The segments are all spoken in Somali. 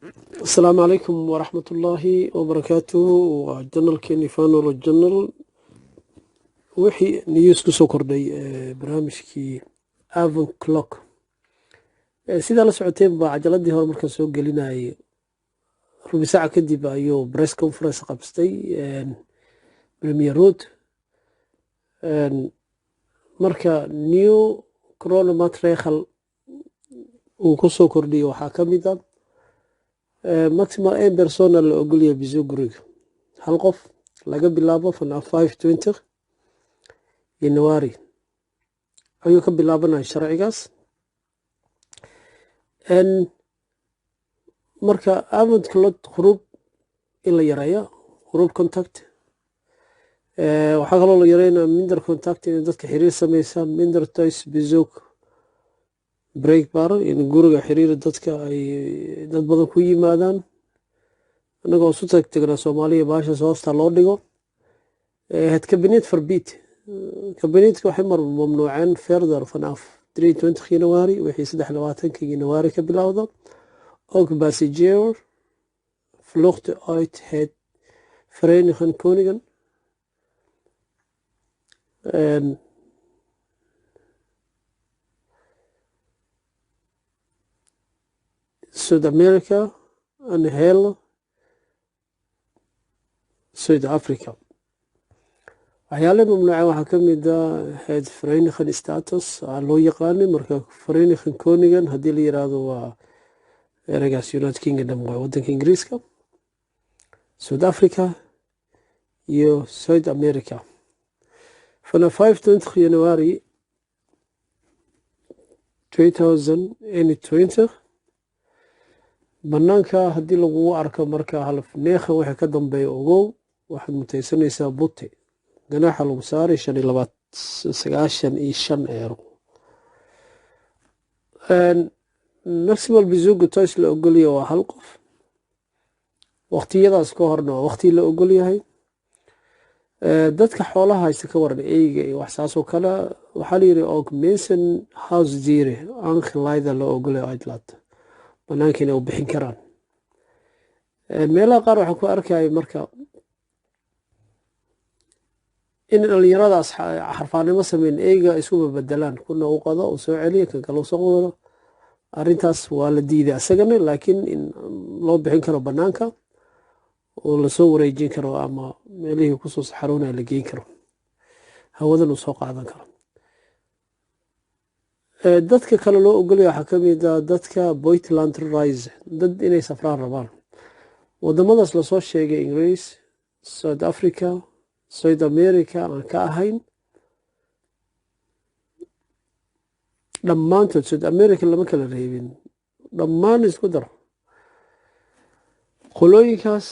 Asalaamu calaykum waraxmatullaahi wabarakaatuhu. Waa channelkeeni Fanolo Channel. Wixii news kusoo kordhay barnaamijkii avondklok, sidaa la socoteen baa cajaladii hore markaan soo gelinayay, rubi saaca kadib ayuu press conference qabstay Premier Rutte. Marka new coronamaatregel uu kusoo kordhiyey waxaa ka mid ah maximaal één persoon la ogolyahay bezoek guriga, hal qof, laga bilaabo vanaf 25 January ayuu ka bilaabanaya sharcigaas. Marka avondklok groep in la yareeyo groep contact. Waxaa kaloo la yareynaya minder contact, in dadka xiriir sameysaan, minder thuisbezoek bereikbaar, in guriga xiriir dadka ay dad badan ku yimaadaan. Annagoo isu tag tagnaa Soomaaliya, baashaas hoosta loo dhigo. Het kabinet verbiedt, kabinetka waxay mar mamnuuceen verder vanaf 23 January, wixii 23-ka January ka bilowda, ook passagier vluchten uit het Verenigd Koninkrijk. South America en heel Zuid Afrika. Waxyaalaha mamnuuca waxaa ka mid ah het Verenigd Status aa loo yaqaanay. Marka Verenigd Koninkrijk haddii la yiraahdo, waa ereygaas United Kingdom, waa wadanka Ingiriiska, South Africa iyo South America. Vanaf 25 January 2020 banaanka haddii lagugu arko marka 8:30 wixii ka dambeeya, ogow waxaad mutaysanaysaa boete, ganaaxa lagu saaray 95 euro. Maximaal bezoek thuis la ogolyahay waa hal qof. Waqtiyadaas ka horna waa waqti la ogolyahay. Dadka xoolaha haysta ka waran, eyga iyo wax saas oo kale? Waxaa la yidhi ook mensen huisdieren aangeleide la ogolyahay uitlaat, banaanka inay u bixin karaan. Meelaha qaar waxaan ku arkaya marka in dhalinyaradaas xarfaanimo sameyn, eyga isku babedelaan, kuna u qado uu soo celiyo, kan kale usoo qado. Arrintaas waa la diiday asagana, laakiin in loo bixin karo banaanka oo lasoo wareejin karo ama meelihii kusoo saxaroonaya la geyn karo, hawadan uu soo qaadan karo. Dadka kale loo ogolaya waxaa ka mid ah dadka buitenland reis, dad inay safraan rabaan, wadamadaas lasoo sheegay, Ingiriis, South Africa, South America aan ka ahayn dhammaantood. South America lama kala reebin, dhammaan isku dar qolooyinkaas.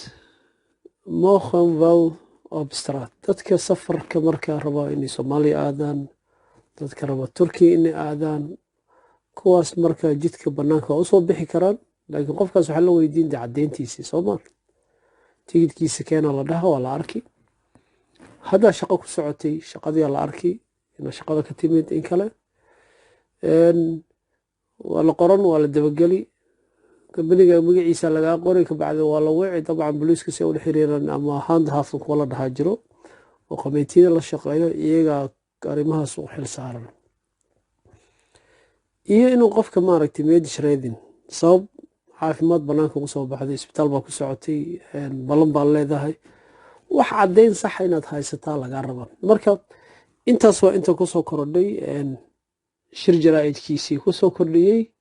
Mogen wel op straat, dadka safarka markaa rabaa inay Soomaaliya aadaan, dadka raba Turkiya inay aadaan, kuwaas marka jidka banaanka waa usoo bixi karaan, laakiin qofkaas waxaa la weydiin de caddeyntiisii sooma, tigidkiisa keena la dhaha, waa la arki. Haddaa shaqo ku socotay, shaqadiyaa la arki ina shaqada ka timid in kale, waa la qoran, waa la dabageli, kambaniga magaciisa lagaa qoray, kabacdi waa la wici dabcan booliiska si ay ula xiriiraan, ama handhaven kuwa la dhahaa jiro oo qameetiyada la shaqeeyo, iyagaa arrimahaas u xil saaran. Iyo inuu qofka maaragtay medische reden, sabab caafimaad banaanka ugu soo baxday, isbitaal baa ku socotay, ballan baa leedahay, wax caddayn saxa inaad haysataa lagaa rabaa. Marka intaas waa inta kusoo korodhay shir jaraa'idkiisii kusoo kordhiyey.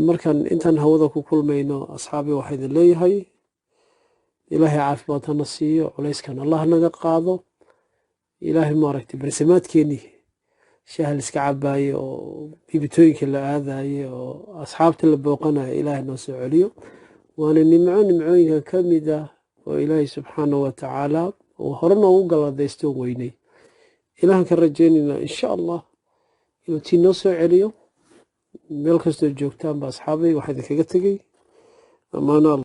Markaan intaan hawada ku kulmayno, asxaabi, waxaa idin leeyahay Ilaahay caafimaad hana siiyo, culayskan Allah naga qaado. Ilaahay maaragtay barsimaadkeenii shaaha la iska cabaaye oo bibitooyinka la aadaye oo asxaabta la booqanayo Ilaahay noo soo celiyo. Waana nimco nimcooyinka ka mid ah oo Ilaahay subxaanahu wa tacaala uu hore noogu galladaysto weynay. Ilaahan ka rajaynaynaa insha Allah inuu tii noo soo celiyo. Meel kastoo joogtaanba, asxaabay, waxaa idinkaga tegey ammaano.